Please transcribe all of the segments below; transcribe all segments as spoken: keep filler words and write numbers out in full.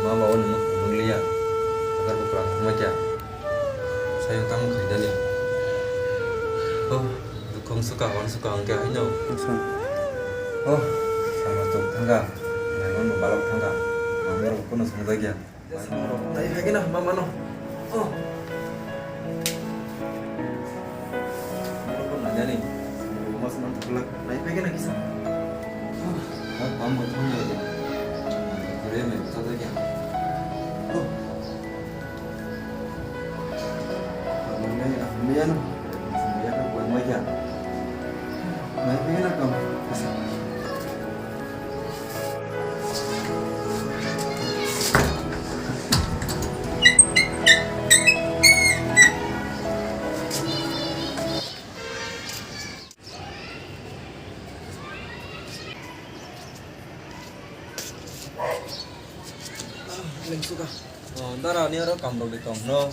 Mama, o nungno phunukliya. Hagar bukla ang thangma kya. Sayang tamo khaidali. Oh, dukhong suka, hon suka, ang kya haino. Oh, sama tuk thangka. Naiman bo balok thangka. Mama rok kono songjakya. Nai phai khe na hama mano. Oh. Nai phai khe na kisa. Oh. Bam bo thang ya. Kore me ta ta kya. Oh. Nai, ah, me ano. Nai phai khe na kam. Kisa. Lengsuka. Oh, dara, ni aro kamrok de tong, no?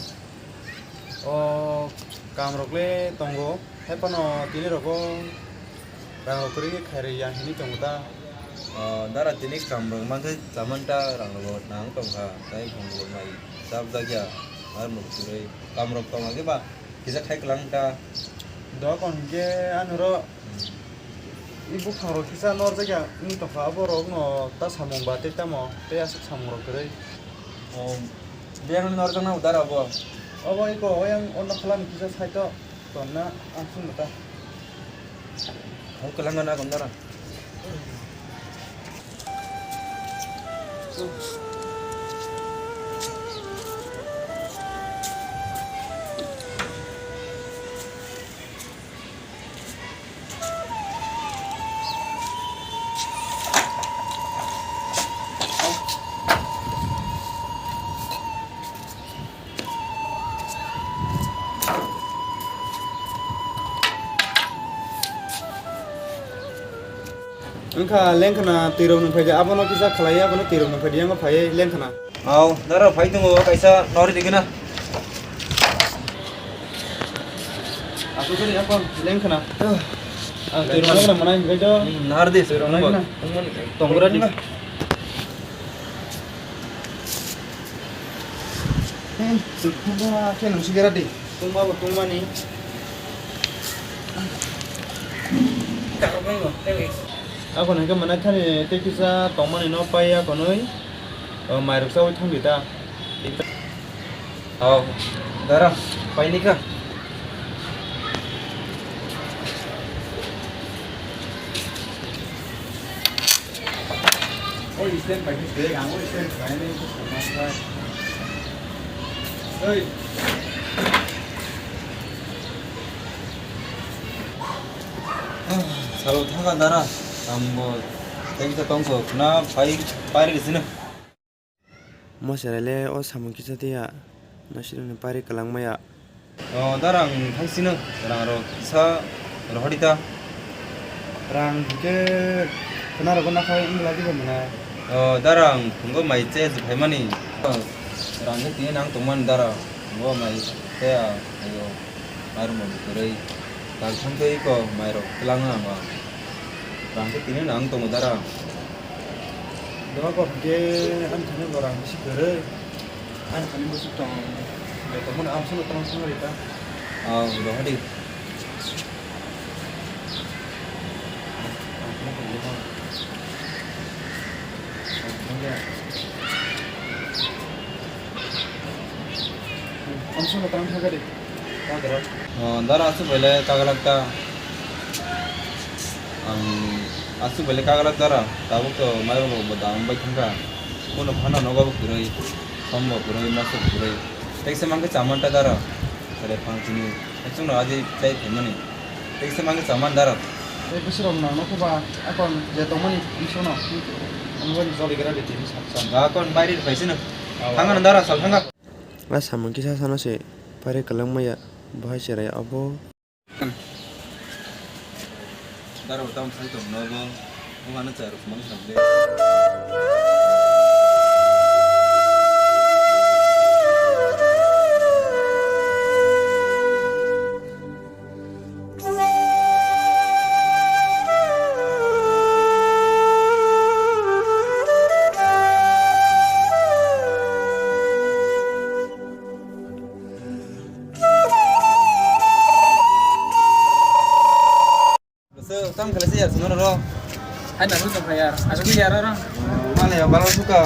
O, kamrok le tongo. Hai phano tini rogo rang rok kwrwi khairwi ya hini tongo ta. O, dara tini kamrok mankhe chamanta rang rok nang tongkha. Tai phung rok mai chap jakya. Ar muk kwrwi kamrok tong age ba kisa khai kwlang ta. Dokon hwnkhe anoro i buphang rok kisa norjak ya wng tongkha, abo rok no ta samung ba tei tamo tei aswk samung rok kwrwi. O, biyang norjak na udara obo. Obo iko oyang ono khalam kisa saito tonna aswk no ta. Hau kwlangna na gondara. Wngkha lengkhna twi rok nung phaidi, abono kisa khlai, abono twi rok nung phaidi, yango phai lengkhna. Au, naro phai tongo, kaisa nori digina. Aku sini apa? Lengkhna. Ah, twi rok nung mana hingkai do? Hmm, nahar di, twi rok nung. Tongra di. Hmm, twi rok nung khe nung sigera di. Tungma bo tungmani. Ako nang khe mana thani tei kisa tongmani no pai ya konwi. O, mairok chawi thangdi ta. Hao, dara, paini kha. O stand pai khe, ang o stand pai ni khe sama kha. Oi. Salo thangka dara, ang bo tei kisa tongso, na pai, pai ri sino. Mo serai le o samung kisa tiya, nasironi pari kwlangmaya. O, darang thangsino, rang rok kisa rohorita. Rang hingke khna rogo nakhai wngla diba mwnai. O, darang phungo mai che je phaimani. Rang khe tini nang tongmani dara, phungo mai che a, ayo, mai rwma bwtwrwi. Kal thang tei ko mai rok twlang ang. Rang khe tini nang tongo dara. Doa kok hingke ani thani bo rang bisi kwrwi. Ani thani bwswk tong. Joto bono amsano tong thang rita. Aw, rohadi. Amsano tong thang rita. O, dara aswk bai le kagalak ta. Ang aswk bai le kagalak dara. Tabuk to mairum rok bo dam bai thangkha. Bono phano nogo bo kwrwi, som bo kwrwi, moso bo kwrwi. Tei se mankhe chaman ta dara. Sare phang chini. Chwngno aji chai phaimani. Ise mangsa saman daro. Ei bwswrok no nokho ba akon je tongmani bisono. Ang boni joli gra de tini sap sap. Ga kon bairi phaisino. Thanga no daro sal thanga. A samung kisa sano se pare kwlwng maya bahai cherai abo. Daro tam sai tong no bo. Bo mano chai rok mano samle. Bwswk, tamo khlaisa yar, chwngno rw. Hai, naisuk tongkha yar. Aswk khe yar oro. Male ya, bala suka.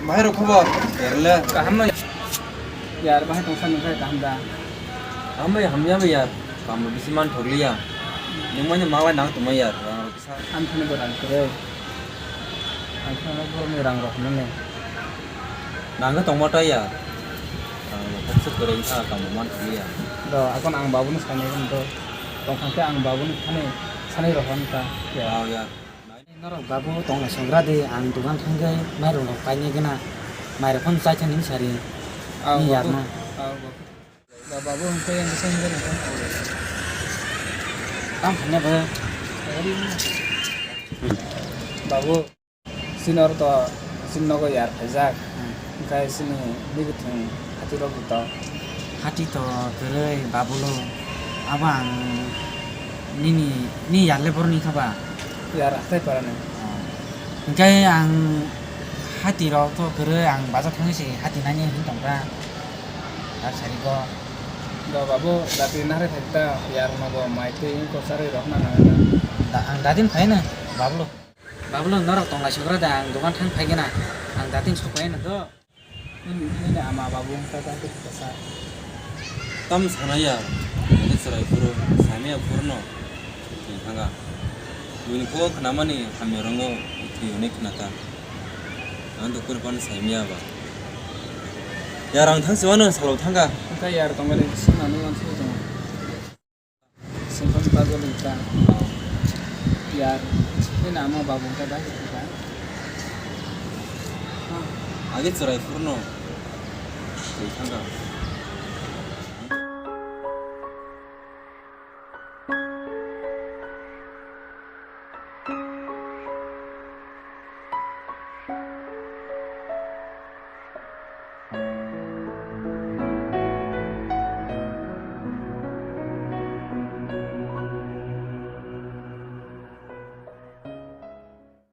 Bahai rw khobor. Yar le. Kaham no. Yar, bahai tongsa nungkha kaham da. Kaham bai hamya bai yar. Kaam bisi man thokliya. Nungmani ma bai nang tongma yar. Ang thani bo rang kwrwi. Ang thani bo ni rang rok nani. Nang khe tongma taya. Ang khe kwrwi wngkha, tongma man thangya. Do, akon ang babuni sanai khe do. Tongkha khe ang babuni thani sanai rok wngkha. Oh, ya. Norok babu tongna songra di, ang dogan thangwi mairok rok painai gana. Mairok phano chaithani sari. Ah, ni babu. Yarna. Ah, babu. Ba babu hwnkhe yang khe sengwi rwkha. Tam hanya ba. Babu. Chini oro to chini nogo yar phaijak. Hmm. Hwnkhe chini bwthwng hati rok to. Hati to kwrwi babulo. Abo ang nini, ni yar le boroni kha ba? Yar hathai parani. Oh. Hwnkhe ang hati rok to kwrwi ang bajar thangwi se hati nani hin tongkha. Yar sari go. Do babu dati nahre thai ta yar nogo mai twi wngkha charwi rok na nang. Da-, ang dadin phaina babulo. Babulo norok tong lai sugra da, ang dogan thang phai gana. Ang datin sok phai na do. Nini, nini ama babu wngkha da kisa sa. Tam sanaya, ani chwrai phuru, samia phuru no thwi thanga. Buini kok khnamani hamya rongo thwi hwnwi khnata. Ang dokun pan samia ba. Yar ang thang siwano salo thanga. Wngkha yar tongmani swngnani wansugwi tongo. Sengkon pagol wngkha. Yar, nini ama babu wngkha da kisa. Agi chwrai phuru no. Thwi thanga.